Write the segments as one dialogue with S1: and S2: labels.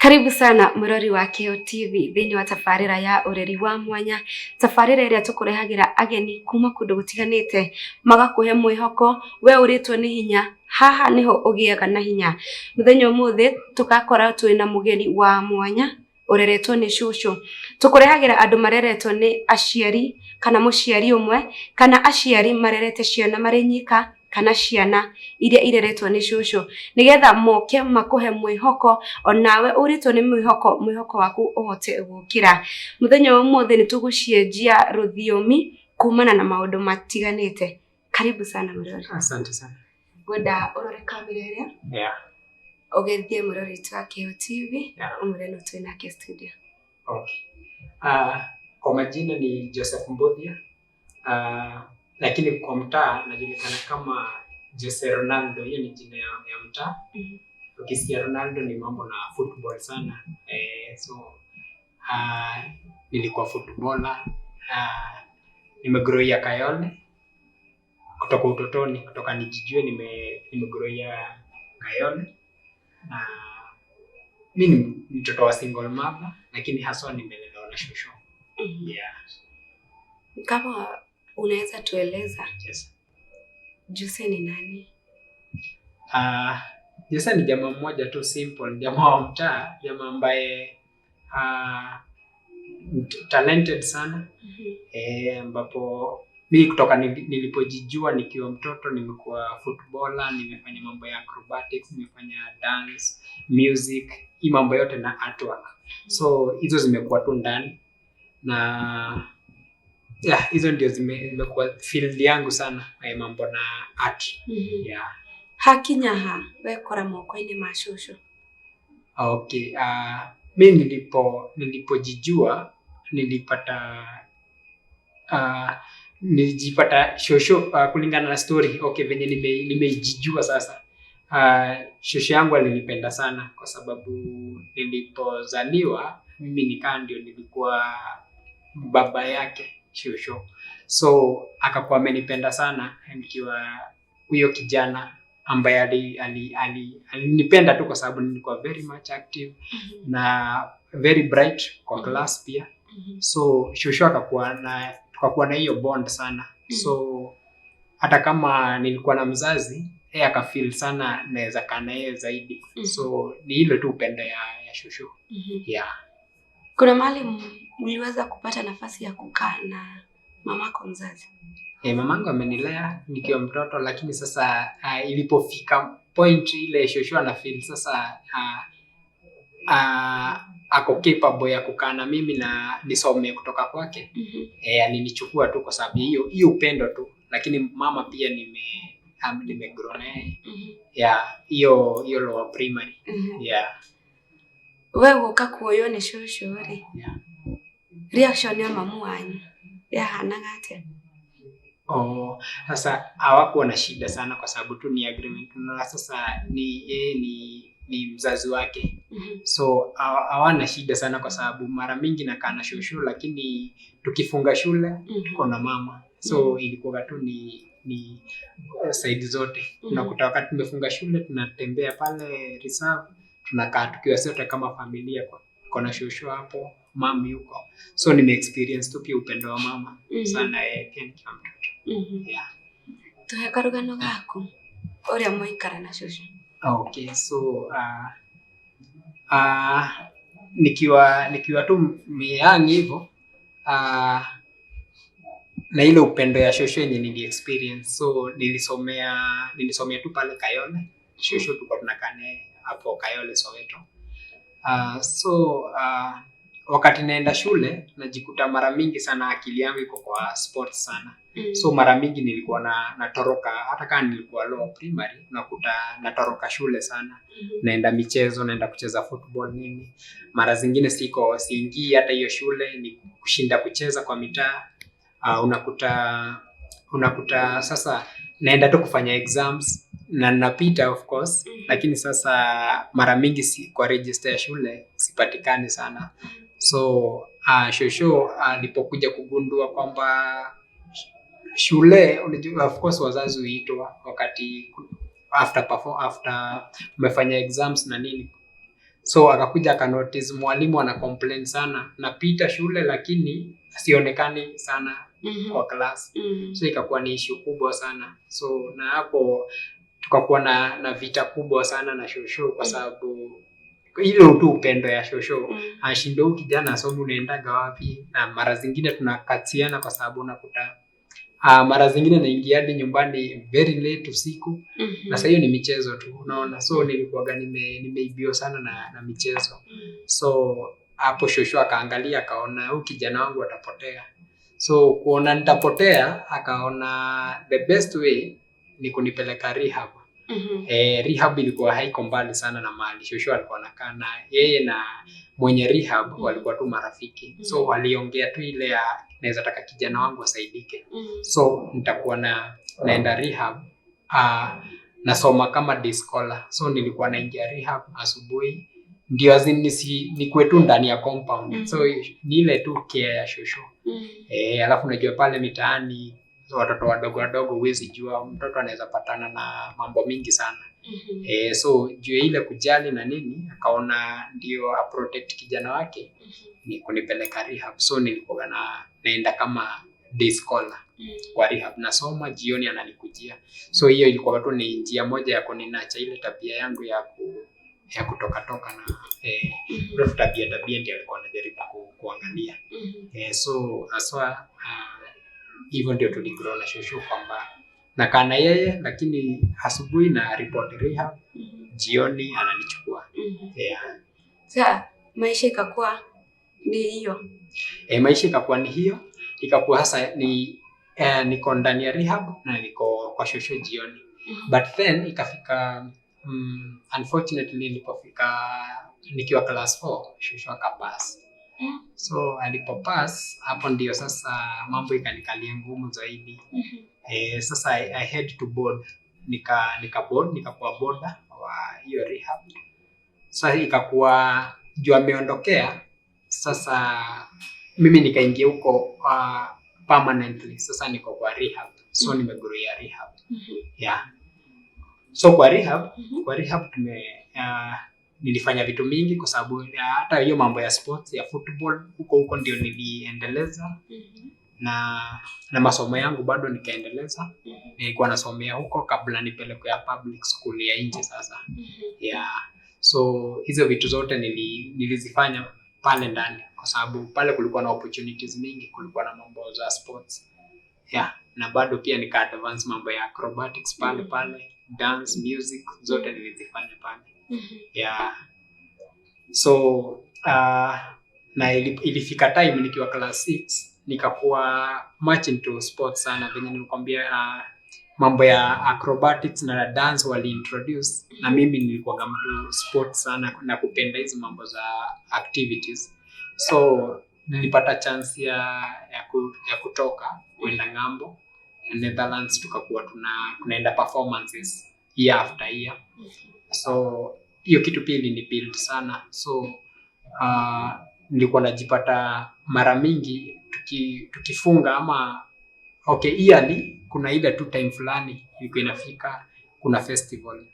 S1: Karibu sana mwirori wa Kĩo TV thĩinĩ wa tabarĩra ya ũreri wa mwanya, tabarĩra ĩrĩa tũkũrehagĩra ageni kuma kũndũ gũtiganĩte magakũhe mwĩhoko we ũrĩtwo nĩ hinya, haha nĩho ũgĩaga na hinya. Mũthenya ũmũthĩ tũgakora twĩna mũgeni wa mwanya ũreretwo nĩ cũcũ. Tũkũrehagĩra andũ mareretwo nĩ aciari kana mũciari ũmwe kana aciari marerete ciana marĩ nyika kana ciana iria ireretwo nĩ cũcũ, nigetha moke makuhe mwĩhoko onawe ũrĩtwo nĩ mwĩhoko, mwĩhoko waku ũhote gũkĩra. Mũthenya wa ũmũthĩ nĩ tũgũcenjia rũthiomi kumana na maũndũ matiganĩte. Karibu sana, mũrori.
S2: Asante sana.
S1: Ngwenda ũrore kamera ĩrĩa ũgeithie mũrori witũ wa Kĩo TV, ũmwĩre no twĩ nake studio.
S2: Okay. Kwa majina ni Joseph Mbuthia. Lakini kwa mtaa najulikana kama Jose Ronaldo. Hiyo ni jina ya mtaa. Ukisikia Ronaldo ni mambo na football sana. So nilikuwa footballer. Nimegrowia Kayole kutoka utotoni, kutoka nijijue nimegrowia Kayole, na mi ni mtoto wa single mother, lakini haswa nimelelewa na shosho. Yeah.
S1: Kama unaweza tueleza,
S2: Yes.
S1: Jose ni nani?
S2: Jose ni jamaa mmoja tu simple, jamaa wa mtaa, jamaa ambaye talented sana, ambapo mi kutoka nilipojijua nikiwa mtoto nimekuwa footballer, nimefanya mambo ya acrobatics, nimefanya dance, music, hii mambo yote na artwork. So hizo zimekuwa tu ndani na yeah, hizo ndio zimekuwa field yangu sana, mambo na art. Yeah.
S1: Hakinya ha wekora moko-inĩ ma cũcũ?
S2: Okay. Mi nilipojijua nilipata nilijipata shosho, kulingana na story, okay, venye nimeijijua sasa, shosho yangu alinipenda sana kwa sababu nilipozaliwa mimi nikaa ndio nilikuwa baba yake shosho, so akakuwa amenipenda sana nikiwa huyo kijana ambaye alinipenda tu kwa sababu nilikuwa very much active na very bright kwa class pia. So shosho akakuwa na tukakuwa na hiyo bond sana. So hata kama nilikuwa na mzazi, yeye akafeel sana naweza kaa na yeye zaidi. So ni ile tu upendo ya shosho. Yeah.
S1: Kuna mahali mliweza kupata nafasi ya kukaa na mamako mzazi?
S2: Mamangu amenilea nikiwa mtoto, lakini sasa ilipofika point ile shosho ana feel sasa ako capable ya kukaa na mimi na nisome kutoka kwake, alinichukua tu kwa sababu hiyo hiyo upendo tu, lakini mama pia nimegrow naye, yeah, hiyo hiyo lower primary. Yeah.
S1: We gũka kuoywo nĩ cũcũ rĩ, reaction ya mamu wanyu yahanaga atĩa?
S2: Oh, sasa hawakuwa na shida sana kwa sababu tu ni agreement. Na sasa ni yeye ni mzazi wake, so hawana shida sana kwa sababu mara mingi nakaa na shosho, lakini tukifunga shule tuko na mama, so ilikuwa tu ni side zote. Unakuta wakati tumefunga shule tunatembea pale reserve, tunakaa tukiwa sote kama familia, kwa na shosho hapo, mami yuko, so nime experience tu pia upendo wa mama sana, pia nikiwa mtoto. Yeah.
S1: Tuhe karũgano gaku ũrĩa mwaikara na cũcũ.
S2: Okay, so nikiwa tu young hivyo, na ile upendo ya shosho yenye nili experience, so nilisomea tu pale Kayole. Shosho tulikuwa tunakaa naye hapo Kayole, Soweto. So wakati naenda shule najikuta mara mingi sana akili yangu iko kwa sports sana. So mara mingi nilikuwa na natoroka, hata kama nilikuwa lower primary, nakuta natoroka shule sana, naenda michezo, naenda kucheza football, nini. Mara zingine siko siingii hata hiyo shule, ni kushinda kucheza kwa mitaa. Unakuta sasa naenda tu kufanya exams na napita, of course, lakini sasa mara mingi kwa register ya shule sipatikani sana. So shosho alipokuja kugundua kwamba shule, unajua, of course wazazi huitwa wakati after umefanya exams na nini. So akakuja akanotice mwalimu ana complain sana, napita shule lakini sionekani sana kwa class. So ikakuwa ni issue kubwa sana. So na hapo tukakuwa na vita kubwa sana na shosho kwa sababu ile tu upendo ya shosho, ashindo huyu kijana asomi, unaendaga wapi? Na mara zingine tunakatiana kwa sababu unakuta mara zingine naingia hadi nyumbani very late usiku, na sasa hiyo ni michezo tu, unaona. So nilikuwaga nimeibiwa sana na michezo. So hapo shosho akaangalia akaona huyu kijana wangu atapotea. So kuona nitapotea, akaona the best way ni kunipeleka rehab. Rehab ilikuwa haiko mbali sana na mahali shosho alikuwa anakaa, na yeye na mwenye rehab walikuwa tu marafiki. So waliongea tu ile ya naweza taka kijana wangu asaidike, so nitakuwa naenda rehab, nasoma kama day scholar. So nilikuwa naingia rehab asubuhi ndio as in nikuwe tu ndani ya compound. So ni ile tu care ya shosho. Alafu unajua pale mitaani watoto wadogo wadogo, huwezi jua mtoto anaweza patana na mambo mingi sana. So juu ya ile kujali na nini, akaona ndio aprotect kijana wake ni kunipeleka rehab. So nilikuwa naenda kama day scholar kwa rehab, nasoma, jioni ananikujia. So hiyo ilikuwa tu ni njia moja ya kuninacha ile tabia yangu ya kutoka toka na mm tabia ndio alikuwa anajaribu kuangalia. So haswa hivyo ndio tuligrow na shosho kwamba nakaa na yeye, lakini asubuhi na report rehab, jioni ananichukua. Yeah.
S1: Sasa maisha ikakuwa ni hiyo.
S2: Maisha ikakuwa ni hiyo, ikakuwa sasa ni niko ndani ya rehab na niko kwa shosho jioni. But then ikafika, unfortunately nilipofika nikiwa class 4, shosho akapass. So alipopass, hapo ndio sasa mambo ikanikalia ngumu zaidi. Sasa I had to board, nika board, nikakuwa boarder wa hiyo rehab. Sasa ikakuwa juu ameondokea, sasa mimi nikaingia huko permanently. Sasa niko kwa rehab, so nimegrowia rehab. Yeah. So kwa rehab, kwa rehab nilifanya vitu mingi kwa sababu hata hiyo mambo ya sports ya football huko huko ndio niliendeleza, na masomo yangu bado nikaendeleza. Nilikuwa nasomea huko kabla nipelekwe ya public school ya nje sasa. Yeah. So hizo vitu zote nilizifanya pale ndani kwa sababu pale kulikuwa na opportunities mingi, kulikuwa na mambo za sports. Yeah, na bado pia nika advance mambo ya acrobatics pale pale, dance, music zote nilizifanya pale. Yeah. So na ilifika time nikiwa class 6 nikakuwa much into sports sana, venye nilikwambia, mambo ya acrobatics na dance wali introduce, na mimi nilikuwa mtu sports sana na kupenda hizi mambo za activities. So nilipata chance ya kutoka kwenda ng'ambo Netherlands, tukakuwa tunaenda performances year after year. So hiyo kitu pia ilini build sana. So nilikuwa najipata mara mingi tukifunga ama okay, yearly kuna ile tu time fulani ilikuwa inafika, kuna festival,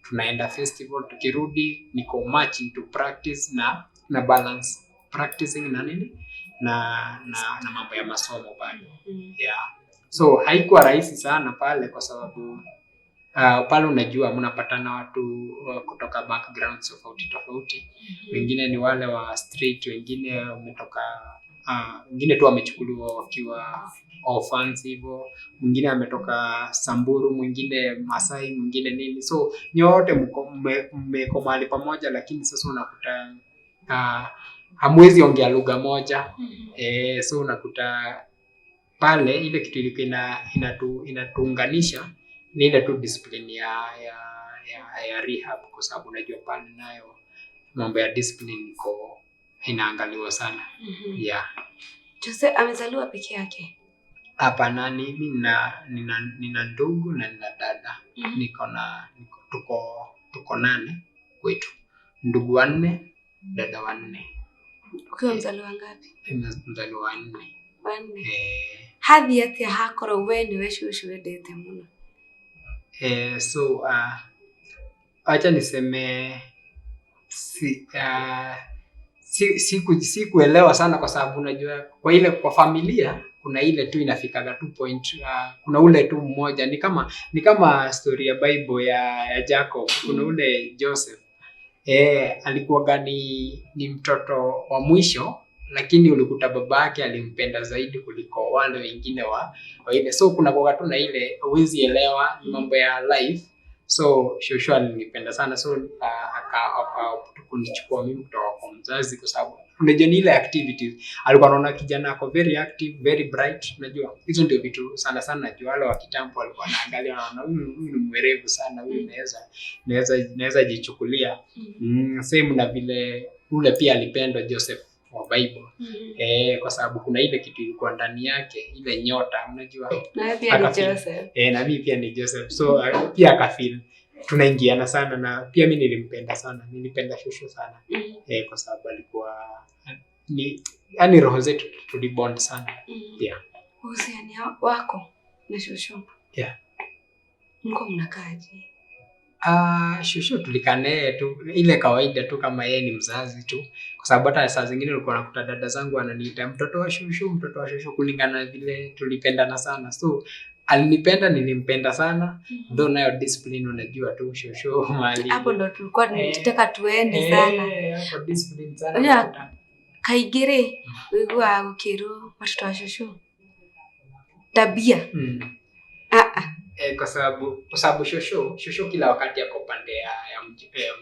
S2: tunaenda festival, tukirudi niko much into practice na balance practicing na nini na mambo ya masomo bado. Yeah. So haikuwa rahisi sana pale kwa sababu pale unajua mnapatana watu kutoka backgrounds tofauti tofauti. Wengine ni wale wa street, wengine wametoka wengine tu wamechukuliwa wakiwa orphans hivyo, mwingine ametoka Samburu, mwingine Masai, mwingine nini. So nyote mmeko mahali pamoja, lakini sasa unakuta hamwezi ongea lugha moja. So unakuta pale ile kitu ilikuwa inatuunganisha ni ile tu discipline ya rehab, kwa sababu unajua pale nayo mambo ya discipline iko inaangaliwa sana. Yeah.
S1: Jose amezaliwa peke yake?
S2: Hapana, mimi nina ndugu na nina dada. Niko na niko, tuko 8 kwetu, ndugu 4, dada 4.
S1: Ukiwa mzaliwa ngapi?
S2: Mzaliwa 4.
S1: 4.
S2: Eh.
S1: Hathi atia hakorwo we niwe cucu wendete muno?
S2: So acha niseme Sikuelewa sana kwa sababu unajua kwa ile kwa familia kuna ile tu inafikaga tu point, kuna ule tu mmoja ni kama story ya Bible ya Jacob. Kuna ule Joseph, alikuwaga ni mtoto wa mwisho, lakini ulikuta baba yake alimpenda zaidi kuliko wale wengine wa ile. So kuna kuwaga tu na ile huwezi elewa, ni mambo ya life. So shosho alinipenda sana, so aka kunichukua mimi kutoka kwa mzazi, kwa sababu unajua ni ile activities alikuwa anaona kijana ako very active, very bright. Unajua hizo ndio vitu sana sana, najua wale wa kitambo walikuwa wanaangalia, wanaona huyu ni mwerevu sana, huyu naweza jichukulia. Same na vile ule pia alipendwa Joseph wa Bible, kwa sababu kuna ile kitu ilikuwa ndani yake, ile nyota, unajua.
S1: Na pia ni
S2: Akafeel.
S1: Joseph.
S2: Na mimi pia ni Joseph, so pia akafeel tunaingiana sana, na pia mi nilimpenda sana, nilipenda shosho sana, kwa sababu alikuwa ni yani roho zetu tulibond sana. Yeah.
S1: Uhusiano wako na shosho?
S2: Yeah.
S1: Mko mnakaaje?
S2: Ah, shosho tulikaa naye tu ile kawaida tu kama yeye ni mzazi tu, kwa sababu hata saa zingine ulikuwa nakuta dada zangu ananiita mtoto wa shosho, mtoto wa shosho, kulingana na vile tulipendana sana. So alinipenda, nilimpenda sana, though nayo discipline, unajua tu shosho mahali
S1: Hapo ndo tulikuwa tunataka tuende sana.
S2: Hapo discipline sana.
S1: Unajua,
S2: unakuta.
S1: Kaingĩ rĩ, ũiguaga gũkĩrwo watoto wa shosho tabia. Ah, ah.
S2: Kwa sababu shosho kila wakati ako pande ya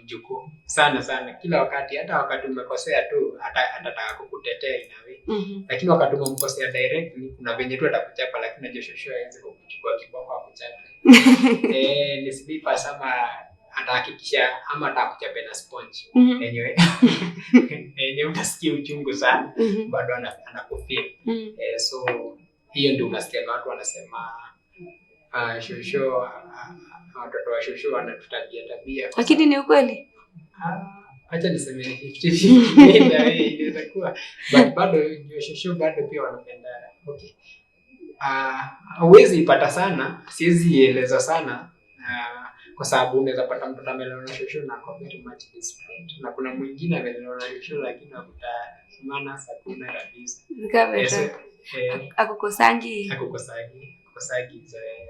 S2: mjukuu sana sana, kila wakati, hata wakati umekosea tu hata atataka kukutetea inawe, lakini wakati umemkosea directly kuna venye tu atakuchapa, lakini unajua shosho hawezi kukuchukua kiboko akuchape. Ni slippers ama atahakikisha ama atakuchape na sponge yenyewe utasikia uchungu sana, bado anakufeel. So hiyo ndio unasikia watu wanasema shosho, watoto wa shosho wanatutabia tabia kwa
S1: Lakini ni ukweli?
S2: Acha niseme 50-50, inaweza kuwa, but bado juu shosho bado pia wanapenda. Okay, huwezi ipata sana, siwezi eleza sana, kwa sababu unaweza pata mtoto amelelewa na shosho na ako very much disciplined, na kuna mwingine amelelewa na shosho lakini unakuta manners hakuna kabisa.
S1: Zikaveta.
S2: So,
S1: Akukosangi.
S2: Akukosagi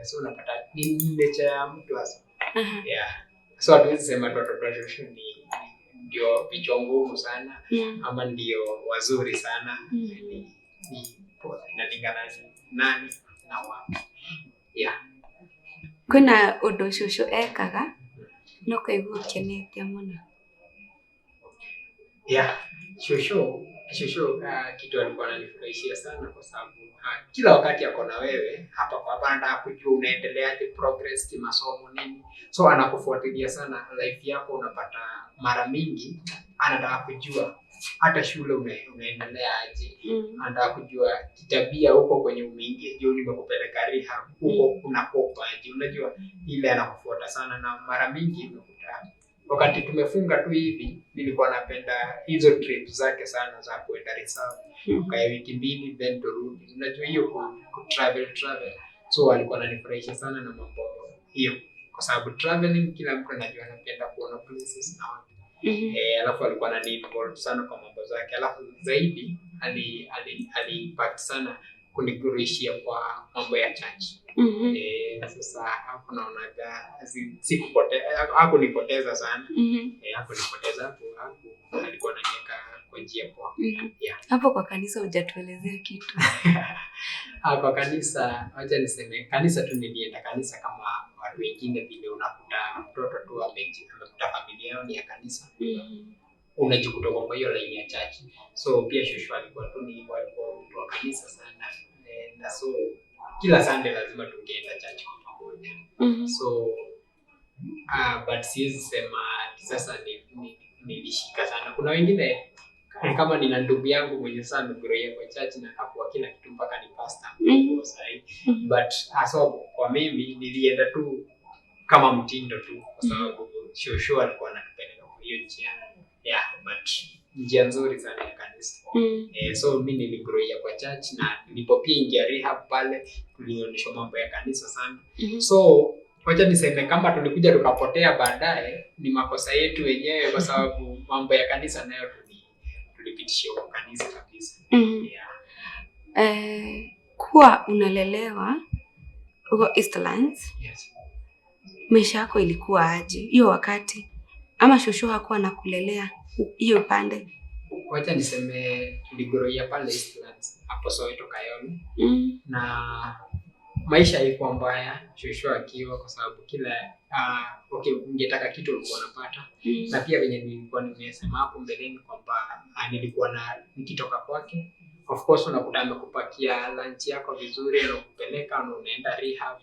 S2: so unapata ni nature ya mtu hasa. Yeah, so hatuwezi sema tu watoto wa shosho ni ndio vichwa ngumu sana ama ndio wazuri sana. Ni inalingana ni nani na wapi, yeah.
S1: Kwĩna ũndũ cũcũ ekaga na ũkaigua ũkenete mũno?
S2: Yeah, shosho, kitu alikuwa ananifurahishia sana, kwa sababu kila wakati ako na wewe hapa kwa hapa, anataka kujua unaendeleaje, progress kimasomo nini, so anakufuatilia sana life yako. Unapata mara mingi anataka kujua hata shule unaendelea aje, anataka kujua kitabia huko kwenye umeingia, je, nimekupeleka rehab huko unakopa aje? Unajua ile anakufuata sana, na mara mingi unakuta wakati tumefunga tu hivi, nilikuwa napenda hizo trip zake sana za kuenda reserve, kaya wiki 2 then turudi. Unajua hiyo ku travel travel, so alikuwa ananifurahisha sana na mambo hiyo, kwa sababu traveling kila mtu anajua anapenda kuona places na wapi. Alafu alikuwa anani involve sana kwa mambo zake, alafu zaidi ali impact sana kunigurishia kwa mambo ya church. Sasa hapo naonaga hakunipoteza sana. Hakunipoteza hapo, alikuwa ananiweka kwa njia poa. Yeah.
S1: Hapo kwa kanisa hujatuelezea kitu.
S2: Ah, kwa kanisa, wacha niseme kanisa tu, nilienda kanisa kama watu wengine, vile unakuta mtoto tu amekuta familia yao ni ya kanisa, unajikuta uko kwa hiyo line ya church. So pia shosho alikuwa tu ni hivyo, alikuwa mtu wa kanisa sana. Na so kila Sunday lazima tungeenda church kwa pamoja. So but siwezi sema ati sasa nilishika sana. Kuna wengine kama nina ndugu yangu mwenye sasa amegroia kwa church na akakuwa kila kitu mpaka ni pastor mkubwa sahi. But hasa kwa mimi nilienda tu kama mtindo tu, kwa sababu shosho alikuwa anatupeleka kwa hiyo njia. Yeah, but njia nzuri sana ya kanisa. So mi niligrowia kwa church, na nilipo pia ingia rehab pale tulionyeshwa mambo ya kanisa sana. So Wacha niseme kama tulikuja tukapotea baadaye ni makosa yetu wenyewe, kwa sababu mambo ya kanisa nayo tulipitishia kwa kanisa kabisa. Yeah.
S1: Kuwa unalelewa huko Eastlands,
S2: Yes.
S1: maisha yako ilikuwa aje hiyo wakati? Ama shosho hakuwa anakulelea hiyo upande?
S2: Wacha niseme tuligrowia pale Eastlands hapo Soweto Kayole, na maisha haikuwa mbaya shosho akiwa, kwa sababu kila okay, ungetaka kitu ulikuwa unapata. Na pia venye nilikuwa nimesema hapo mbeleni kwamba nilikuwa na nikitoka kwake, of course unakuta amekupakia lunch yako vizuri, anakupeleka na unaenda rehab,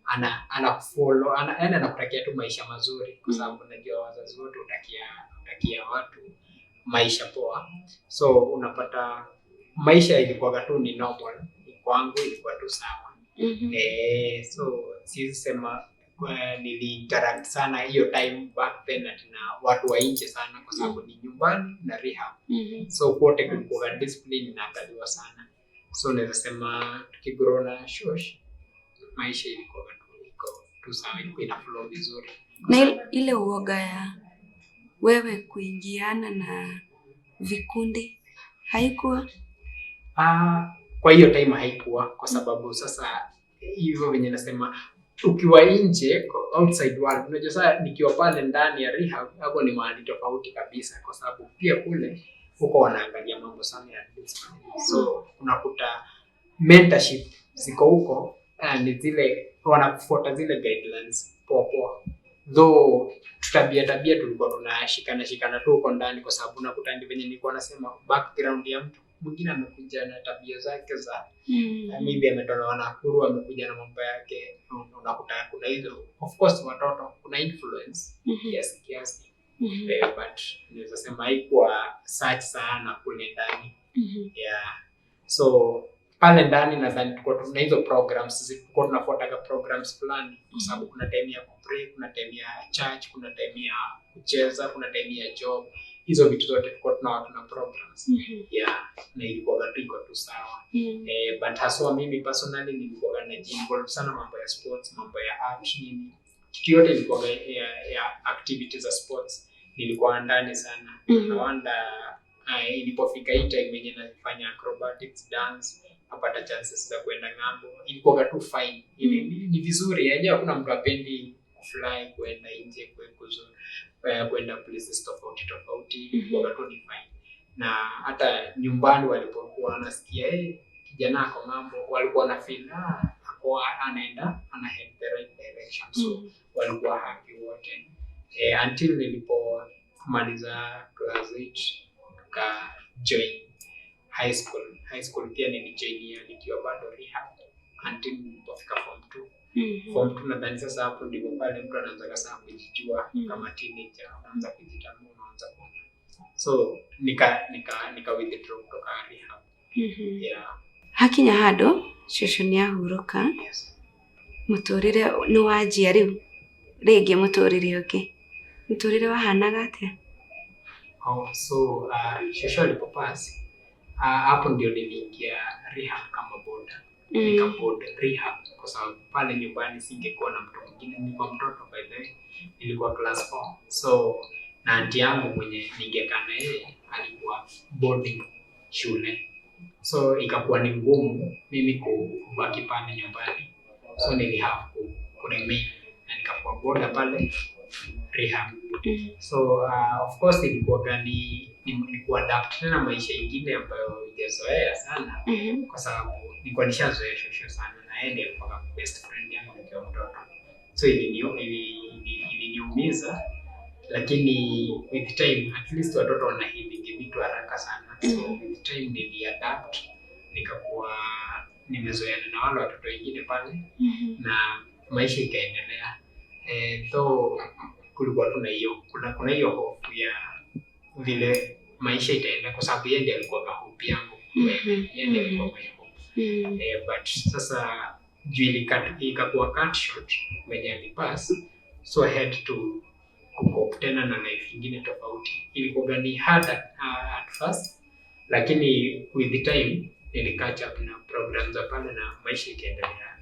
S2: ana anakufollow, yani anakutakia tu maisha mazuri, kwa sababu najua wazazi wote utakia watu maisha poa. So unapata maisha ilikuwa tu ni normal kwangu, ilikuwa tu sawa. So siwezi sema niliinteract sana hiyo time back then ati na watu wa nje sana, kwa sababu ni nyumbani na rehab. So kote kulikuwa discipline inaangaliwa sana, so naweza sema tukigrow na shosh, maisha ilikuwa tu iko tu sawa, ilikuwa ina flow vizuri.
S1: Na ile uoga ya wewe kuingiana na vikundi haikuwa?
S2: Ah, kwa hiyo time haikuwa, kwa sababu sasa hivyo venye nasema ukiwa nje outside world, unajua sasa nikiwa pale ndani ya rehab, hapo ni mahali tofauti kabisa, kwa sababu pia kule huko wanaangalia mambo sana ya discipline. So unakuta mentorship ziko huko, ni zile wanakufuata zile guidelines poa poa, though tabia tabia tulikuwa tunashikana shikana tu huko ndani, kwa sababu unakuta ndi venye nilikuwa nasema background ya mtu mwingine amekuja na tabia zake za maybe ametolewa Nakuru, amekuja na mambo yake. Unakuta kuna hizo, of course watoto kuna influence kiasi kiasi, but naweza sema haikuwa such sana kule ndani. Yeah. So pale ndani nadhani tulikuwa tuna hizo programs, tulikuwa tunafuataga programs fulani, kwa sababu kuna time ya kupray, kuna time ya church, kuna time ya kucheza, kuna time ya job. Hizo vitu zote tulikuwa tuna programs. Yeah, na ilikuwa tu iko tu sawa. But haswa mimi personally nilikuwa najiinvolve sana mambo ya sports, mambo ya art, nini. Kitu yote ilikuwa ya activities za sports nilikuwa ndani sana. No wonder ilipofika hii time yenye nafanya acrobatics dance, napata chances za kwenda ng'ambo, ilikuwa tu fine. Ni vizuri, yenyewe hakuna mtu apendi kufly kwenda nje, kwenda places tofauti tofauti, ilikuwa tu ni fine. Na hata nyumbani walipokuwa wanasikia kijana ako ng'ambo, walikuwa na feel ako anaenda ana head the right direction, so walikuwa happy wote, until nilipomaliza class 8 tuka join high school. High school pia nilijoinia nikiwa bado rehab until nilipofika form 2. Form 2 nadhani sasa hapo ndipo pale mtu anaanza sasa kujijua kama teenager, unaanza kujitambua, unaanza kuona. So nika withdraw kutoka rehab. Yeah.
S1: Hakinya handũ cũcũ nĩ ahurũka.
S2: Yes.
S1: Mũtũrĩre nĩ wanjia rĩu rĩngĩ, mũtũrĩre ũngĩ, mũtũrĩre wahanaga atĩa?
S2: Oh, so shosho alipopass, hapo ndio niliingia rehab kama boarder. Nika board rehab kwa sababu pale nyumbani singekuwa na mtu mwingine. Nilikuwa mtoto by the way, nilikuwa class 4. So na auntie yangu mwenye ningekaa na yeye alikuwa boarding shule, so ikakuwa ni ngumu mimi kubaki pale nyumbani, so nilihave ku remain na nikakuwa boarder pale rehab. So of course ilikuwa ni kuadapt tena maisha ingine ambayo hujazoea sana, kwa sababu nilikuwa nishazoea shosho sana na yeye ndiye alikuwa best friend yangu nikiwa mtoto, so iliniumiza, lakini with time at least watoto wanahealing vitu haraka sana, so with time niliadapt, nikakuwa nimezoeana na wale watoto wengine pale na maisha ikaendelea. Though kulikuwa tu na hiyo kuna hiyo hofu ya vile maisha itaenda, kwa sababu yeye ndiye alikuwa hope yangu, yeye ndiye alikuwa my hope. But sasa juu ikakuwa cut short venye alipass, so I had to kucope tena na life ingine tofauti. Ilikuwa ni hard at first, lakini with the time nili catch up na program za pale na maisha ikaendelea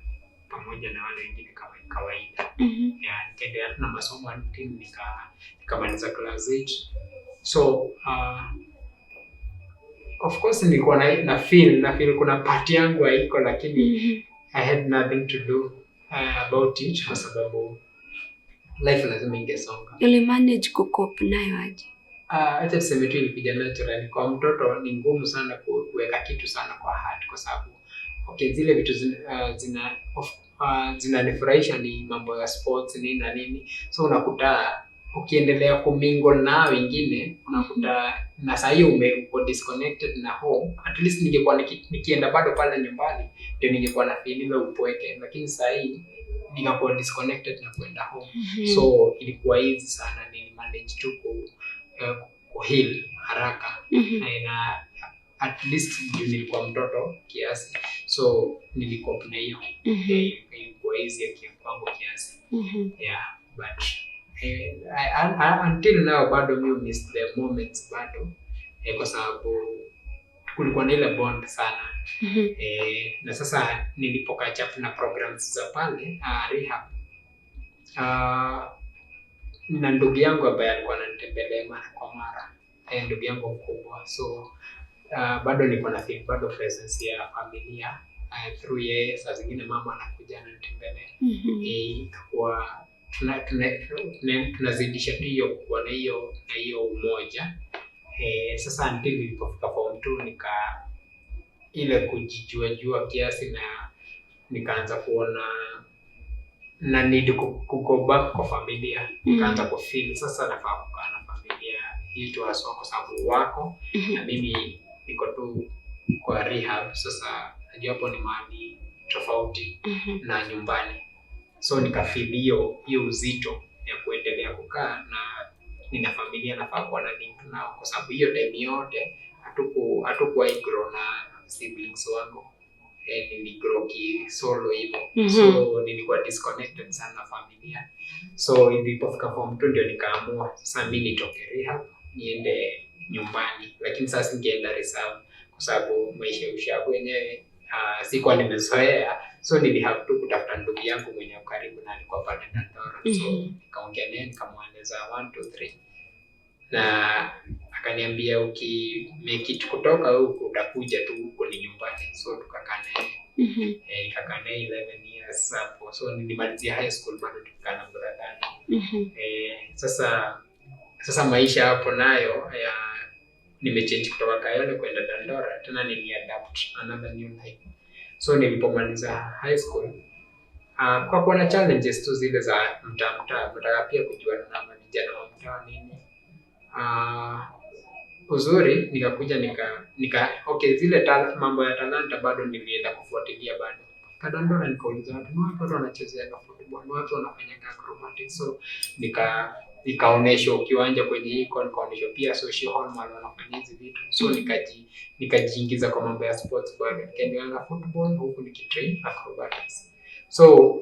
S2: pamoja na wale wengine kama kawaida. Yeah, nikaendelea tu na masomo until nikamaliza class 8. So of course nilikuwa na feel kuna part yangu haiko, lakini I had nothing to do about it kwa sababu life lazima ingesonga.
S1: Uli manage kucope nayo aje?
S2: Acha tuseme tu ilikuja naturally. Kwa mtoto ni ngumu sana kuweka kitu sana kwa heart kwa sababu okay, zile vitu zinanifurahisha ni mambo ya sports, nini na nini, so unakuta ukiendelea kumingle na wengine, unakuta na saa hiyo uko disconnected na home. At least ningekuwa nikienda bado pale nyumbani ndio ningekuwa na feel ile upweke, lakini saa hii nikakuwa disconnected na kwenda home. So ilikuwa easy sana, nilimanage tu ku heal haraka. Na at least juu nilikuwa mtoto kiasi, so nilikuwa na hiyo. Ilikuwa easy kwangu kiasi. Yeah, but until now bado mi miss the moments bado, kwa sababu kulikuwa na ile bond sana. Na sasa nilipocatch up na programs za pale rehab, na ndugu yangu ambaye alikuwa ananitembelea mara kwa mara, ndugu yangu mkubwa, so bado nilikuwa na feel bado presence ya familia through yeye. Saa zingine mama anakuja ananitembelea. Ikakuwa tunazidisha tu hiyo kuwa na hiyo umoja. Sasa until nilipofika form 2, nika ile kujijua jua kiasi na nikaanza kuona na need ku go back kwa familia. Nikaanza kufeel sasa nafaa kukaa na familia yetu haswa kwa sababu wako na mimi niko tu kwa rehab. Sasa najua hapo ni mahali tofauti na nyumbani, so nikafeel hiyo uzito ya kuendelea kukaa na nina familia, nafaa kuwa na link nao, kwa sababu hiyo time yote hatukuwahi grow na siblings wangu. Niligrow ki solo hivyo. So nilikuwa disconnected sana na familia. So ilipofika form 2 ndio nikaamua sasa mi nitoke rehab niende nyumbani, lakini sasa singeenda reserve kwa sababu maisha ya ushago yenyewe sikuwa nimezoea, so nilihave tu kutafuta ndugu yangu mwenye ako karibu na alikuwa pale Dandora. So nikaongea naye, nikamweleza 1 2 3, na akaniambia uki make it kutoka huku utakuja tu, huko ni nyumbani. So tukakaa naye. Nikakaa naye 11 years hapo. So nilimalizia high school bado tukikaa na brother. Sasa maisha hapo nayo ya nimechange kutoka Kayole kwenda Dandora, tena niliadapt another new life. So nilipomaliza high school, kwa kuwa na challenges tu zile za mtaa mtaa, nataka pia kujuana na vijana wa mtaa nini. Uzuri nikakuja nika okay, zile mambo ya talanta bado nilienda kufuatilia bado. Kadandora nikauliza watu, ni wapi watu wanachezea football, ni wapi wanafanya acrobatics? So nikaonyeshwa kiwanja kwenye iko, nikaonyeshwa pia social hall mahali wanafanya hizi vitu, so nikajiingiza kwa mambo ya sports bado, nikaendelea na football huku nikitrain acrobatics. So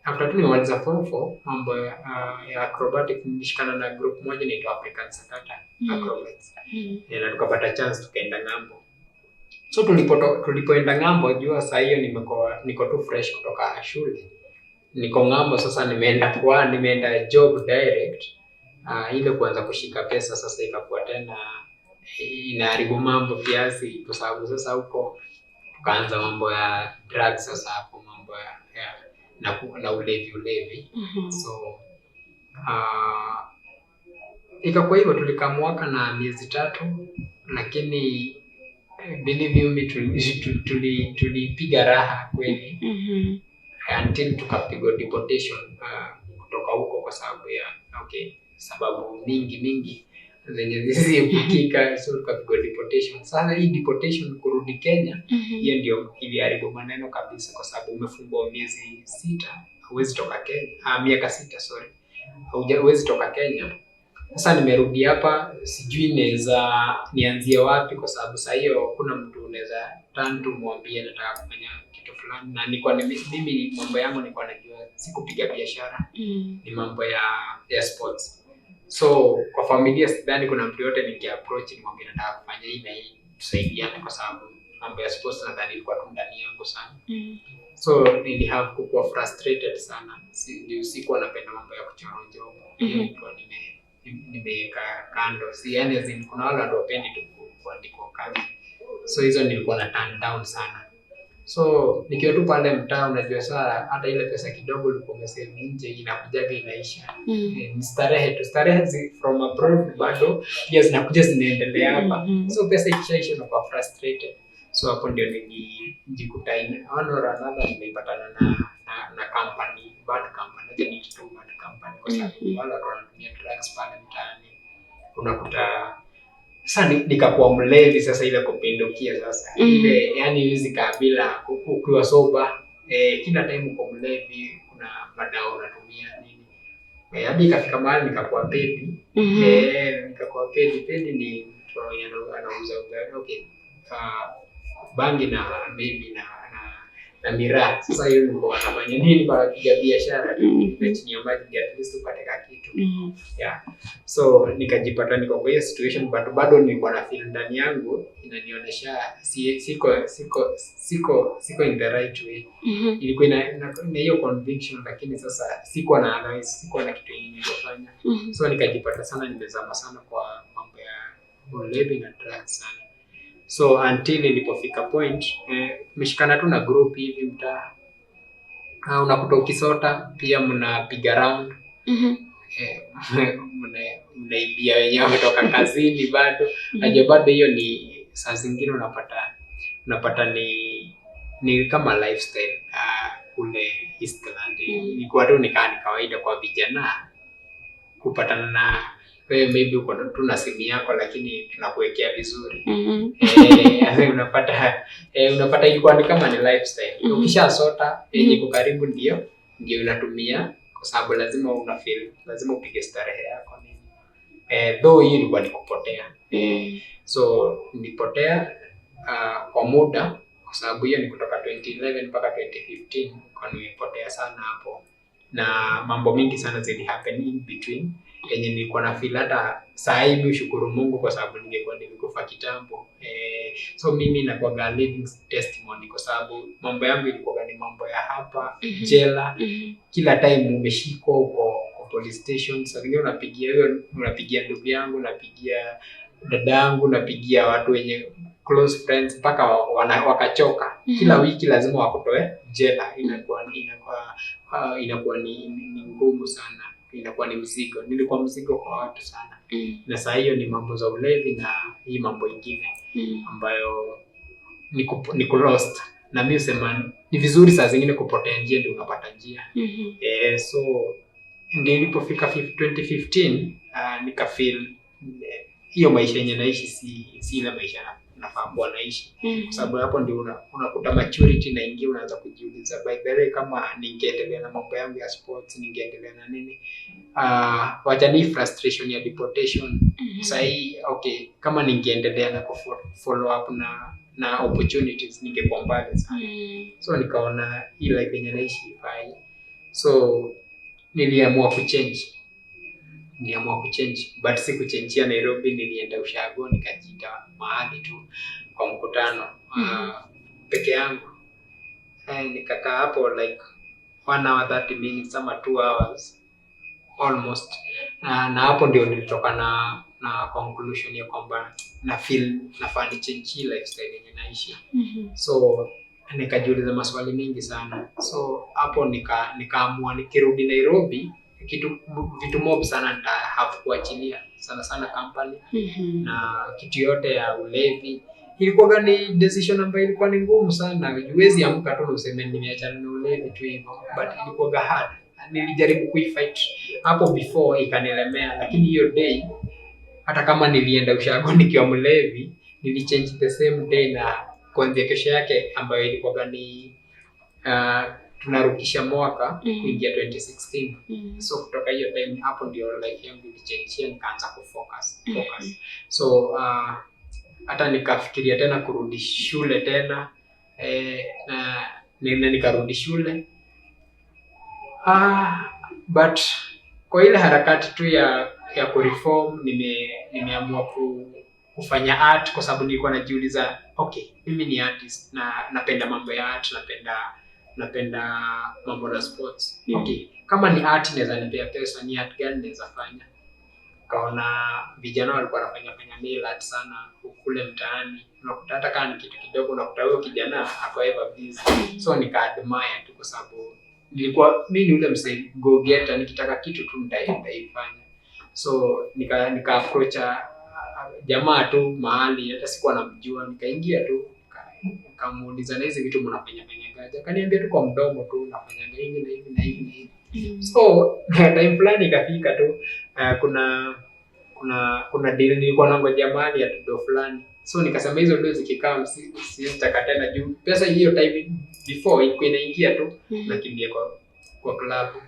S2: after tu nimemaliza form 4, mambo ya acrobatic, nilishikana na group moja inaitwa African Sakata Acrobats. Na tukapata chance tukaenda ng'ambo. So tulipoenda ng'ambo, jua saa hiyo nimekuwa niko tu fresh kutoka shule, niko ng'ambo sasa, nimeenda job direct. Ile kuanza kushika pesa sasa ikakuwa tena inaharibu mambo kiasi, kwa sababu sasa huko tukaanza mambo ya drugs. Sasa hapo mambo ya na ulevi ulevi. So ikakuwa hivyo, tulikaa mwaka na miezi 3, lakini believe you me, tulipiga raha kweli until tukapigwa deportation kutoka huko kwa sababu ya okay, sababu mingi mingi zenye zisiepukika. So tukapigwa deportation. Sasa hii deportation kurudi Kenya, hiyo ndio iliharibu maneno kabisa, kwa sababu umefungwa miezi 6, huwezi toka Kenya, miaka 6, sorry, huwezi toka Kenya. Sasa nimerudi hapa, sijui naweza nianzie wapi, kwa sababu saa hiyo kuna mtu unaweza turn to mwambie nataka kufanya kitu fulani, na nilikuwa mimi mambo yangu nilikuwa najua si kupiga biashara, ni mambo ya sports. So kwa familia sidhani kuna mtu yote ningeapproach nimwambie nataka kufanya hii na hii, tusaidiane, kwa sababu mambo ya sports nadhani ilikuwa tu ndani yangu sana. So nili have kukuwa frustrated sana. Juu sikuwa napenda mambo ya kuchora job. Hiyo nilikuwa nimeweka kando. Si yani as in, kuna wale watu wapendi tu kuandikwa kazi. So hizo nilikuwa na turn down sana. So nikiwa tu pale mtaa, unajua saa hata ile pesa kidogo ulikuwa umesave nje inakujaga inaisha. Eh, ni starehe tu, starehe from abroad bado pia zinakuja zinaendelea hapa. So pesa ikishaisha unakuwa frustrated. So hapo ndio nilijikuta in one or another nimeipatana na company, bad company. Acha niite tu bad company kwa sababu wale watu wanatumia drugs pale mtaani. Unakuta sasa nikakuwa mlevi sasa, ile kupindukia sasa. Ile yani huwezi kaa bila ukiwa sober. Eh, kila time uko mlevi, kuna madawa unatumia nini. Eh, hadi ikafika mahali nikakuwa pedi. Eh, nikakuwa pedi. Pedi ni mtu mwenye anauza okay, bangi na maybe na miraa. Sasa hiyo nilikuwa nafanya nini kwa kupiga biashara tu ile chini ya maji ndio at least upate ka kitu. Yeah. So nikajipata niko kwa hiyo situation, but bado nilikuwa na feel ndani yangu inanionyesha si, siko siko siko siko in the right way. Ilikuwa ina hiyo conviction, lakini sasa sikuwa na otherwise, sikuwa na kitu yenye ningefanya. So nikajipata sana nimezama sana kwa mambo ya ulevi na drugs sana. So until nilipofika point, meshikana tu na group hivi mtaa, unakuta ukisota pia mnapiga round, mnaibia wenyewe wametoka kazini bado. Najua bado hiyo ni saa zingine unapata ni kama lifestyle kule Eastland. Ilikuwa tu nikaa ni kawaida kwa vijana kupatana na wewe, maybe uko tu na simu yako lakini tunakuwekea vizuri. Eh, unapata ilikuwa ni kama ni lifestyle. Ukishasota yenye iko karibu ndio unatumia kwa sababu lazima una feel lazima upige starehe yako nini. Eh, though hiyo ilikuwa ni kupotea. Eh, so nilipotea kwa muda kwa sababu hiyo ni kutoka 2011 mpaka 2015, kwa nimepotea sana hapo na mambo mingi sana zili happen in between yenye nilikuwa na feel hata saa hii mi ushukuru Mungu kwa sababu ningekuwa nilikufa kitambo. Eh, so mimi nakuwaga living testimony kwa sababu mambo yangu ilikuwa ni mambo ya hapa jela. Kila time umeshikwa uko kwa police station, saa zingine unapigia huyo, unapigia ndugu yangu, unapigia dada yangu, unapigia watu wenye close friends mpaka wakachoka. Kila wiki lazima wakutoe jela. Inakuwa ni ngumu sana, inakuwa ni mzigo. Nilikuwa mzigo kwa watu sana, na saa hiyo ni mambo za ulevi na hii mambo ingine ambayo ni kulost. Na mi husema ni vizuri saa zingine kupotea njia ndio unapata njia. Eh, so ndio ilipofika 2015 nikafeel hiyo maisha yenye naishi si ile maisha nafaa kuwa naishi, kwa sababu hapo ndio unakuta maturity inaingia, unaanza kujiuliza, by the way, kama ningeendelea na mambo yangu ya sports, ningeendelea na nini, wacha ni frustration ya deportation sahii, okay, kama ningeendelea na follow up na opportunities ningekuwa mbali sana. So nikaona hii life yenye naishi ifai, so niliamua kuchange, but si kuchangia Nairobi. Nilienda ushago, nikajiita mahali tu kwa mkutano peke yangu. Eh, nikakaa hapo like 1 hour 30 minutes ama 2 hours almost, na hapo ndio nilitoka na conclusion ya kwamba na feel nafaa ni change hii lifestyle yenye naishi. So nikajiuliza maswali mingi sana. So hapo nikaamua nikirudi Nairobi vitu mob sana nita have kuachilia, sana sana company na kitu yote ya ulevi. Ilikuwa ni decision ambayo ilikuwa ni ngumu sana. Huwezi amka tu na useme nimeachana na ulevi tu hivyo, but ilikuwa hard. Nilijaribu kuifight hapo before ikanilemea, lakini hiyo day hata kama nilienda ushago nikiwa mlevi, nilichange the same day, na kuanzia kesho yake ambayo ilikuwa ni tunarukisha mwaka kuingia 2016. So kutoka hiyo time hapo ndio life yangu ilichange, nikaanza kufocus focus. So hata nikafikiria tena kurudi shule tena, na nikarudi shule, but kwa ile harakati tu ya kureform nimeamua kufanya art kwa sababu nilikuwa najiuliza, okay, mimi ni artist na napenda mambo ya art, napenda Napenda mambo na sports.
S1: Mm.
S2: Okay, kama ni art inaweza nipea pesa, ni art gani naweza fanya? Kaona vijana walikuwa wanafanya fanya nail art sana kule mtaani, unakuta hata kama ni kitu kidogo, unakuta huyo kijana ako ever busy. So nika admire tu, kwa sababu nilikuwa mi ni ule msee go getter, nikitaka kitu tu nitaifanya. So nika approach jamaa tu mahali, hata sikuwa namjua, nikaingia tu, nikamuuliza, na hizi vitu mnafanya fanyangaje? Akaniambia tu kwa mdomo tu, nafanyanga hivi na hivi na hivi na hivi. So time fulani ikafika tu, kuna deal nilikuwa nangoja mahali ya do fulani, so nikasema hizo do zikikaa sizitaka tena, juu pesa hiyo time before ilikuwa inaingia tu, nakimbia kwa klabu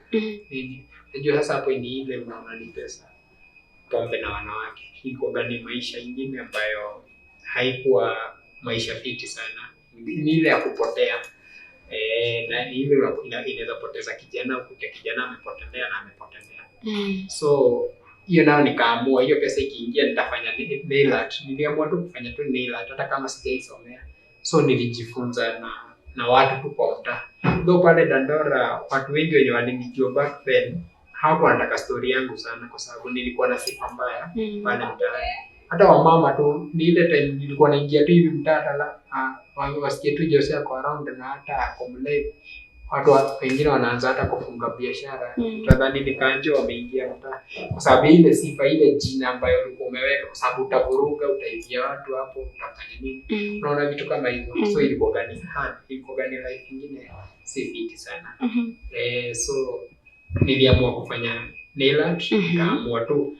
S2: nini. Najua sasa hapo ni ile unaona ni pesa, pombe na wanawake. Ilikuwa ni maisha ingine ambayo haikuwa maisha fiti sana, ni ile ya kupotea. Na ile inaweza poteza kijana, ukute kijana amepotelea na amepotelea. So hiyo nayo nikaamua, hiyo pesa ikiingia nitafanya nail art. Niliamua tu kufanya tu nail art hata kama sijaisomea. So nilijifunza na watu tu kwa mtaa. Though pale Dandora watu wengi wenye walinijua back then hawakuwa wanataka story yangu sana, kwa sababu nilikuwa na sifa mbaya pale mtaani. Hata wamama tu, ni ile time nilikuwa naingia tu hivi mtaa, hata wasikie tu Jose ako around na hata ako mlevi, watu wengine wanaanza hata kufunga biashara. Utadhani ni kanjo wameingia mtaa, kwa sababu ile sifa, ile jina ambayo ulikuwa umeweka, kwa sababu utavuruga, utaibia watu hapo, utafanya nini, unaona vitu kama hizo. So ilikuwa gani hard, ilikuwa gani life ingine si fiti sana. So niliamua kufanya nail art. Nikaamua tu,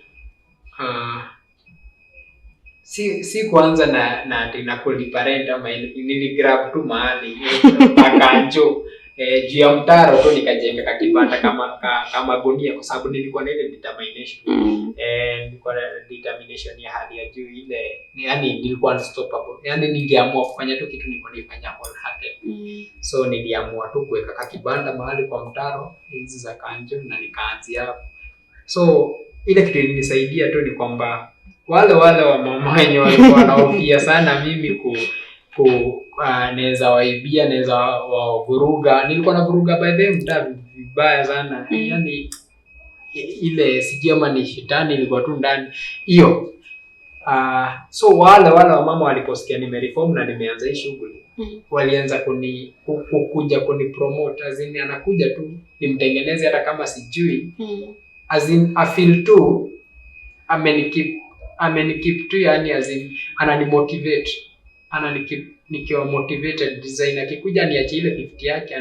S2: si kuanza na ati na kulipa rent ama anything. Niligrab tu mahali pakanjo, juu ya mtaro tu, nikajenga kakibanda kama gunia, kwa sababu nilikuwa na ile determination. Nilikuwa na determination ya hali ya juu ile, yani nilikuwa unstoppable, yani ningeamua kufanya tu kitu nilikuwa naifanya wholehearted. So niliamua tu kuweka kakibanda mahali kwa mtaro hizi za kanjo na nikaanzia hapo. So ile kitu ilinisaidia tu ni kwamba wale wa mama wenye walikuwa wanahofia sana mimi ku naweza waibia, naweza wavuruga. Nilikuwa navuruga by the way mtaa vibaya sana. Yani ile sijui ama ni shetani ilikuwa tu ndani hiyo. So wale wamama waliposikia nimereform na nimeanza hii shughuli, walianza kuja kuni promote, as in anakuja tu nimtengeneze hata kama sijui, as in I feel tu amenikeep tu, yani as in ananimotivate, ananikeep nikiwa motivated design. Akikuja niache ile 50 yake,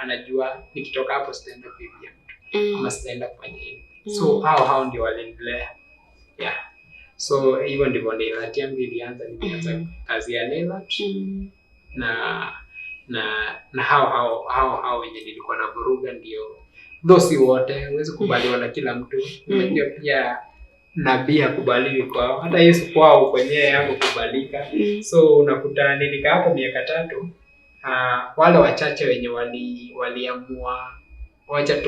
S2: anajua nikitoka hapo sitaenda kuibia mtu ama sitaenda kufanya hivi. So hao ndio walinilea, yeah. So hivyo ndivyo nail art yangu ilianza. Nilianza kazi ya nail art na hao wenye nilikuwa na vuruga ndio, though si wote, huwezi kubaliwa na kila mtu. Unajua pia nabii hakubaliwi kwao, hata Yesu kwao kwenyewe hakukubalika. So unakuta nilikaa hapo miaka 3. Wale wachache wenye waliamua wacha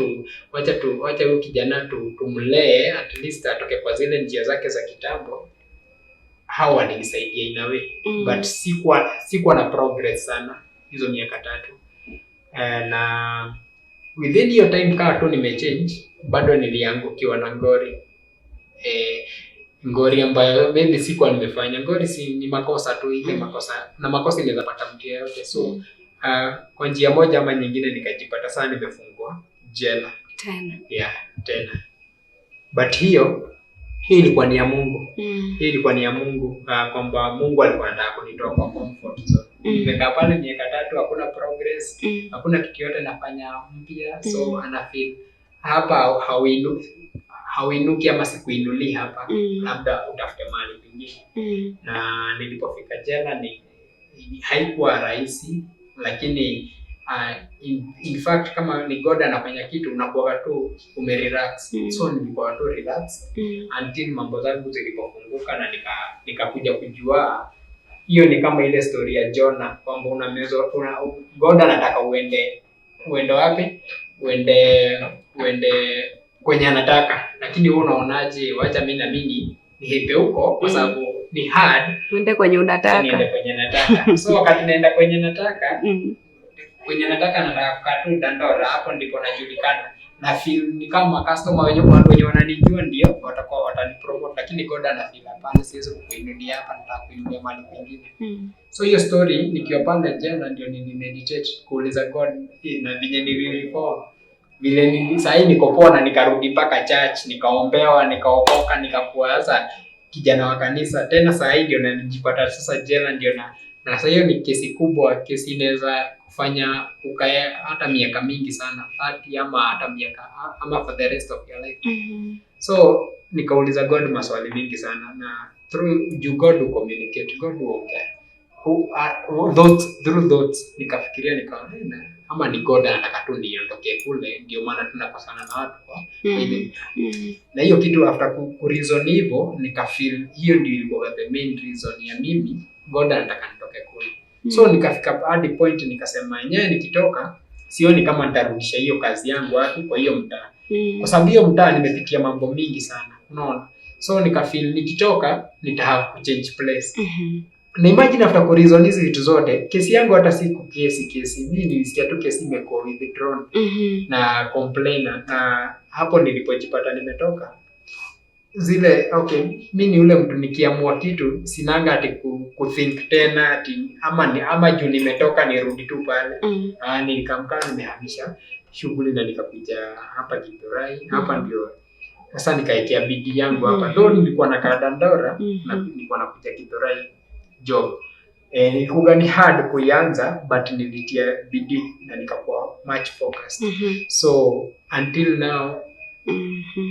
S2: huyu kijana tu tumlee at least atoke kwa zile njia zake za kitambo, hao walinisaidia in a way. But sikuwa na progress sana hizo miaka 3. Na within hiyo time kaa tu nimechange, bado niliangukiwa na ngori, ngori ambayo maybe sikuwa nimefanya. Ngori si ni makosa tu ile, makosa na makosa inaweza pata mtu yeyote. So kwa njia moja ama nyingine nikajipata sana nimefungwa jela.
S1: Tena.
S2: Yeah, tena. But hiyo ilikuwa ni ya Mungu. Hii ilikuwa ni ya Mungu, kwamba Mungu alikuwa anataka kunitoa kwa comfort zone. Nimekaa pale miaka 3, hakuna progress, hakuna kitu yote nafanya mpya, so ana feel hapa hauinuki ama sikuinulii hapa, labda utafute mahali pengine. Na nilipofika jela haikuwa rahisi, lakini in fact kama ni God anafanya kitu unakuwa tu umerelax. So nilikuwa tu relax until mambo zangu zilipofunguka na nikakuja kujua hiyo ni kama ile story ya Jonah, kwamba unamezwa God anataka uende wapi, uende kwenye anataka, lakini wewe unaonaje, wacha mimi na mimi nihepe huko kwa sababu ni hard,
S1: Uende kwenye
S2: acha niende
S1: unataka.
S2: Kwenye nataka. So wakati naenda kwenye nataka, Kwenye nataka kukaa tu Dandora, hapo ndipo najulikana na feel ni kama customer wenye, watu wenye wananijua ndio watakuwa watanipromote, lakini God ana feel hapana, siwezi kukuinulia hapa, nataka kuinulia mahali kwingine. So hiyo story nikiwa pale jela ndio nilimeditate kuuliza God, na venye nilireform, vile sahii niko poa na nikarudi mpaka church, nikaombewa, nikaokoka, nikakuwa sasa kijana wa kanisa tena. Sahii ndio najipata sasa jela, ndio na sasa hiyo ni kesi kubwa, kesi inaweza kufanya ukae hata miaka mingi sana, 30 ama hata miaka ama for the rest of your life. So nikauliza God maswali mingi sana, na through juu God will communicate, God huongea. Thoughts, through thoughts nikafikiria, nikaona, ama ni God anataka tu niondoke kule, ndio maana tunakosana na watu kwa ile mtaa. Na hiyo kitu after ku reason hivyo, nikafeel hiyo ndio ilikuwa the main reason ya mimi God anataka nitoke kule. So nikafika hadi point nikasema yenyewe nikitoka sioni kama nitarudisha hiyo kazi yangu wapi, kwa hiyo mtaa, kwa sababu hiyo mtaa nimepitia mambo mingi sana, unaona. So nikafeel nikitoka nita have to change place. Na imagine after kureason hizi vitu zote, kesi yangu hata siku kesi mimi nilisikia tu kesi imekuwa withdrawn na complainer, na hapo nilipojipata nimetoka zile. Okay, mi ni ule mtu nikiamua kitu sinanga ati kuthink tena ati ama ni, ama juu nimetoka nirudi tu pale. Ah, nilikamkaa nimehamisha shughuli na nikakuja hapa Githurai hapa. Ndio sasa nikaekea bidii yangu hapa. Though nilikuwa nakaa Dandora na nilikuwa nakuja Githurai job. Ilikuwa ni hard kuianza, but nilitia bidii na nikakuwa much focused. So until now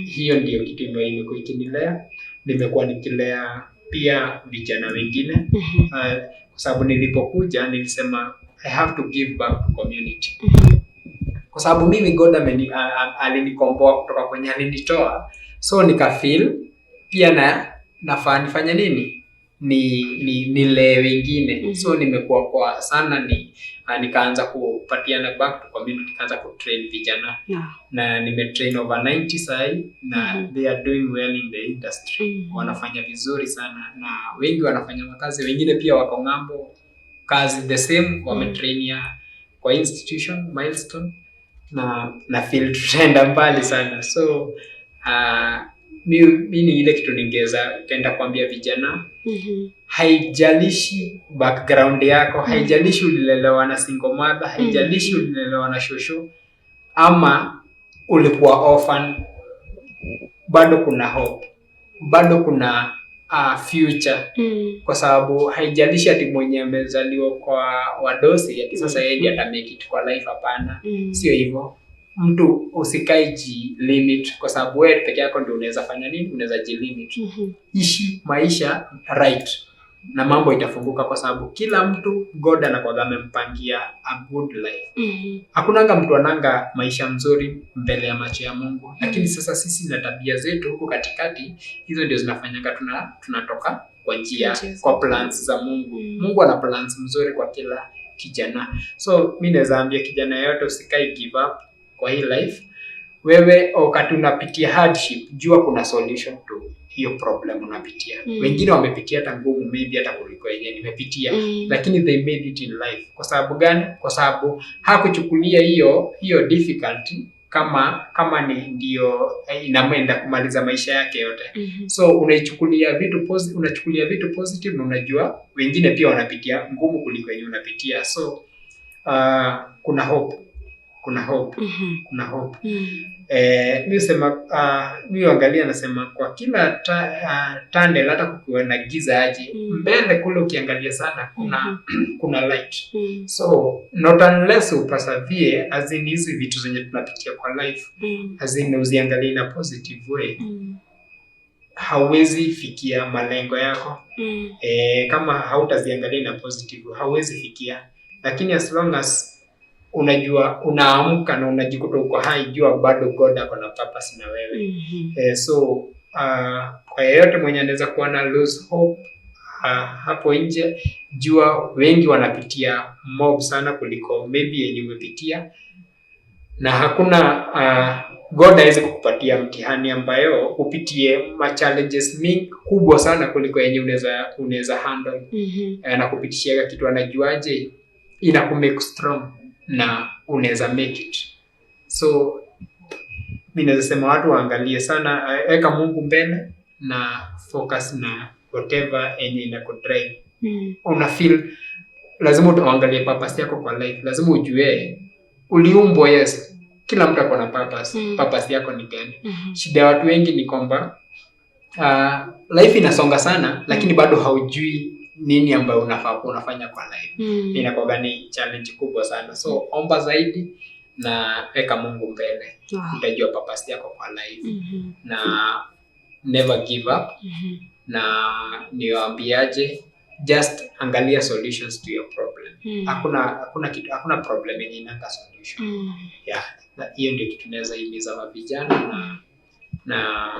S2: hiyo ndio kitu ambayo imekuwa ikinilea. Nimekuwa nikilea pia vijana wengine, kwa sababu nilipokuja nilisema I have to give back to community, kwa sababu mimi God alinikomboa kutoka kwenye alinitoa, so nikafeel pia na nafaa nifanye nini, ni nilee wengine. So nimekuwa kwa sana ni nikaanza kupatiana back to community, nikaanza kutrain vijana na nimetrain over 90 sahi na they are doing well in the industry. Wanafanya vizuri sana na wengi wanafanya makazi, wengine pia wako ng'ambo kazi the same, wametrainia kwa institution Milestone, na feel tutaenda mbali sana. So mi ni ile kitu ningeweza penda kuambia vijana, haijalishi background yako, haijalishi ulilelewa na single mother, haijalishi ulilelewa na shosho ama ulikuwa orphan, bado kuna hope, bado kuna future, kwa sababu haijalishi ati mwenye amezaliwa kwa wadosi ati sasa yeye ndiye ata make it kwa life. Hapana, sio hivyo. Mtu usikai ji limit kwa sababu wewe peke yako ndio unaweza fanya nini, unaweza ji limit. Ishi maisha right na mambo itafunguka, kwa sababu kila mtu God anakuwaga amempangia a good life. Hakunanga mtu ananga maisha mzuri mbele ya macho ya Mungu, lakini sasa sisi na tabia zetu huko katikati, hizo ndio zinafanyanga tunatoka kwa njia,
S1: Njia za
S2: kwa plans za Mungu. Mungu ana plans mzuri kwa kila kijana, so mi naweza ambia kijana yote usikai give up kwa hii life. Wewe wakati unapitia hardship, jua kuna solution to hiyo problem unapitia. Wengine wamepitia hata ngumu maybe hata kuliko yenye nimepitia, lakini they made it in life. Kwa sababu gani? Kwa sababu hakuchukulia hiyo hiyo difficulty kama ni ndio inamwenda kumaliza maisha yake yote. So unachukulia vitu positive na unajua wengine pia wanapitia ngumu kuliko yenye unapitia. So kuna hope, kuna hope, kuna hope. Mi husema, mi huangalia nasema kwa kila tunnel, hata kukiwa na giza aje, mbele kule ukiangalia sana kuna kuna light. So not unless upersevere, as in hizi vitu zenye tunapitia kwa life, as in uziangalie in a positive way, hauwezi fikia malengo yako. Kama hautaziangalia in a positive way, hauwezi fikia, lakini as long as unajua unaamka na unajikuta uko hai, jua bado God ako na purpose na wewe. So kwa yeyote mwenye anaweza kuwa na lose hope hapo nje, jua wengi wanapitia mob sana kuliko maybe yenye umepitia, na hakuna God hawezi kukupatia mtihani ambayo upitie ma challenges mingi kubwa sana kuliko yenye unaweza handle. Na kupitishiaga kitu anajuaje ina kumake strong. Na unaweza make it. So mi naweza sema watu waangalie sana, weka Mungu mbele na focus na whatever yenye inakudrive. Una feel lazima uangalie purpose yako kwa life, lazima ujue uliumbwa. Yes, kila mtu ako na purpose. Purpose yako ni gani? Shida ya watu wengi ni kwamba life inasonga sana, lakini bado haujui nini ambayo unafaa kuwa unafanya kwa life. Inakuwaga ni challenge kubwa sana. So omba zaidi na weka Mungu mbele, utajua purpose yako kwa life. Na never give up. Na niwaambiaje, just angalia solutions to your problem. Hakuna kitu, hakuna problem yenye inanga solution. Yeah, na hiyo ndio kitu naweza himiza mavijana. Na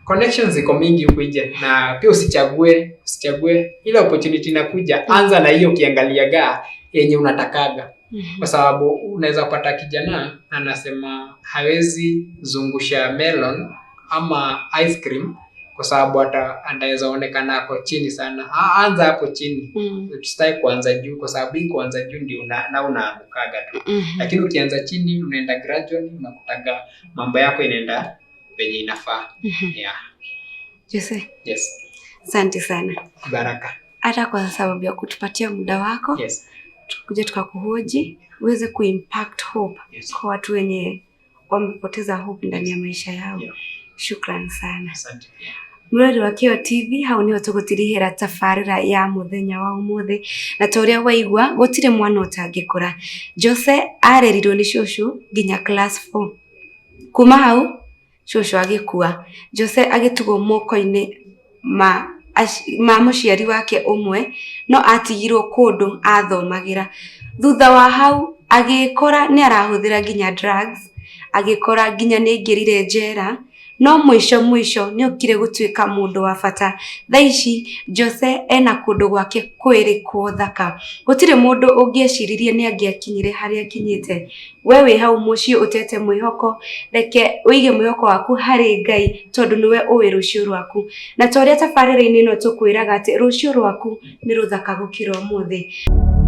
S2: connections ziko mingi huku nje, na pia usichague ile opportunity inakuja, anza na hiyo ukiangaliaga yenye unatakaga, kwa sababu unaweza kupata kijana anasema hawezi zungusha melon ama ice cream kwa sababu hata anaweza onekana ako chini sana. Anza hapo chini. Tusitaki kuanza juu, kwa sababu hii kuanza juu ndio na unaangukaga tu. Lakini ukianza chini, unaenda gradually, unakutaga mambo yako inaenda venye inafaa. Yeah.
S1: Jose,
S2: Yes.
S1: asante sana
S2: Baraka.
S1: Hata kwa sababu ya kutupatia muda wako, tukuja tukakuhoji uweze kuimpact hope kwa watu wenye wamepoteza hope ndani ya maisha yao. Shukran sana.
S2: Asante pia.
S1: Mwirori wa Kĩo TV, hau niho tũgũtirihĩra tabarĩra ya mũthenya wa ũmũthĩ, na ta ũrĩa waigua, gũtirĩ mwana ũtangĩkũra. Jose arerirwo nĩ cũcũ nginya class 4. Kuma hau cũcũ agĩkua, Jose agĩtigwo moko-inĩ ma mũciari wake ũmwe, no atigirwo kũndũ athomagĩra. Thutha wa hau agĩkora nĩ arahũthĩra nginya drugs, agĩkora nginya nĩ aingĩrire njera, no mũico mũico nĩ okire gũtuĩka mũndũ wa bata. Thaa ici Jose ena kũndũ gwake kwĩrĩ thaka. Gũtirĩ mũndũ ũngĩeciririe nĩ angĩakinyire harĩa akinyĩte. We wĩ hau mũciĩ ũtete mwĩhoko, reke ũige mwĩhoko waku harĩ Ngai, tondũ nĩwe ũĩ rũciũ rwaku. Na ta ũrĩa tabarĩra-inĩ ĩno tũkwĩraga atĩ rũciũ rwaku nĩ rũthaka gũkĩra ũmũthĩ.